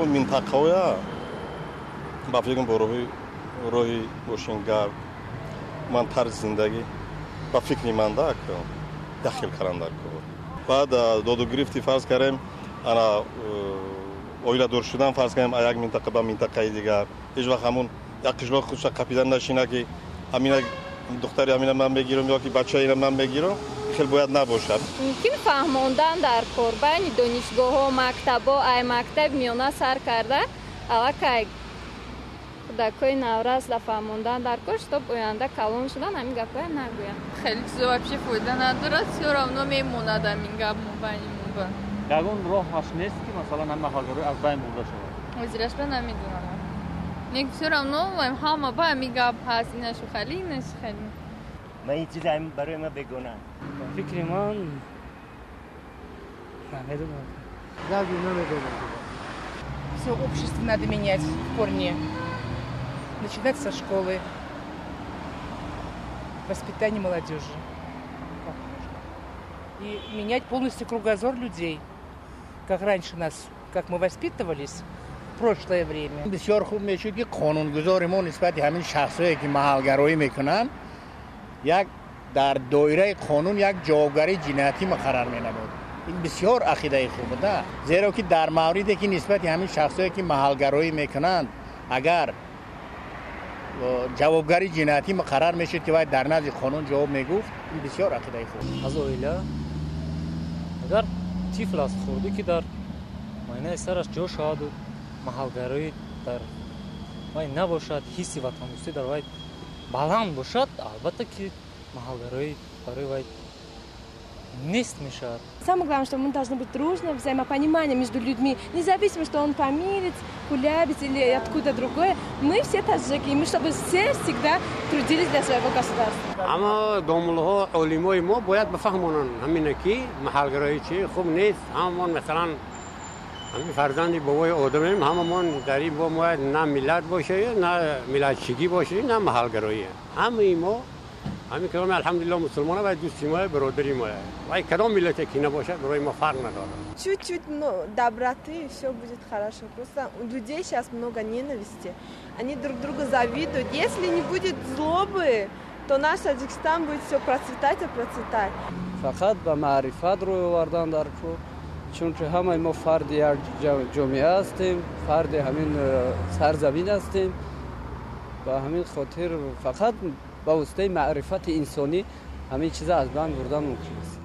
Ҳамин минтақаҳоя ба фикрам бо роҳи бошингард, ман тарзи зиндагӣ ба фикри ман да дахил кардан дар кор. Баъд доду гирифти, фарз кардем, ана оиладор шудан, фарз кардем, як минтақа ба минтақаи дигар, ҳеҷ вақт ҳамун як қишлоқ худша қапидан нашина, ки ҳамина духтари ҳамина ман мегирам ё ки бачаи ина ман мегирам, хел бояд набошад. Мумкин фаҳмондан дар кор байни донишгоҳҳо, мактабҳо, ай мактаб миёна сар карда аллакай кӯдакҳои наврас да фаҳмондан дар кор, чтоб оянда калон шудан ҳамин гапҳоя нагӯянд. Хеле чизо вообще фоида надорад, всё равно мемонад ҳамин гап мобайни моба. Ягон роҳаш нест, ки масалан ҳамин маҳалгароӣ аз байн бурда шавад? Ҳозирашба намедонам. Не, всё равно ҳама ба ҳамин гап ҳаст, инашу хали, инашу хали. Ман ин чиза барои ман бегона. Ба фикри ман, намедонам. Намедонам. Все общество надо менять в корне. Начинать со школы. Воспитание молодежи. Как можно? И менять полностью кругозор людей. Как раньше нас, как мы воспитывались в прошлое время. Бисёр хуб мешуд, ки қонунгузори мо нисбати ҳамин шахсое, ки маҳалгароӣ мекунанд, як дар доираи қонун як ҷавобгарии ҷиноятӣ муқаррар менамуд. Ин бисёр ақидаи хуб буда, зеро ки дар мавриде ки нисбати ҳамин шахсое, ки маҳалгароӣ мекунанд, агар ҷавобгарии ҷиноятӣ муқаррар мешуд, ки вай дар назди қонун ҷавоб мегуфт, ин бисёр ақидаи хуб. Аз оила агар тифл аз хурдӣ ки дар майнаи сараш ҷо шаваду маҳалгароӣ дар вай набошад, ҳисси ватандӯстӣ дар вай баланд бошад, албатта ки маҳалгароӣ барои вай нест мешавад. Самое главное, что мы должны быть дружны, взаимопонимание между людьми, независимо, что он памирец, кулябец или откуда другое. Мы все таджики, и мы чтобы все всегда трудились для своего государства. Аммо домуллоҳо, олимои мо бояд бифаҳмонанд ҳамина, ки маҳалгароӣ чи хуб нест. Ҳамамон масалан ҳамин фарзанди бобои одамем, ҳамамон дар ин бо бояд на миллат боша, на миллатчигӣ боша, на маҳалгароӣ. Ҳамаи мо ҳамин каломи алҳамдулилло мусулмона ва дӯсти мо, бародари мо, вай кадом миллате ки набошад, барои мо фарқ надорад. Чуть-чуть доброты, и все будет хорошо. Просто у людей сейчас много ненависти, они друг другу завидуют. Если не будет злобы, то наш Таджикистан будет все процветать и процветать. Фақат ба маърифат рӯй овардан дар кор, чунки ҳамаи мо фарди як ҷомеа ҳастем, фарди ҳамин сарзамин ҳастем. Ба ҳамин хотир фақат ба воситаи маърифати инсонӣ ҳамин чиза аз байн бурдан мумкин аст.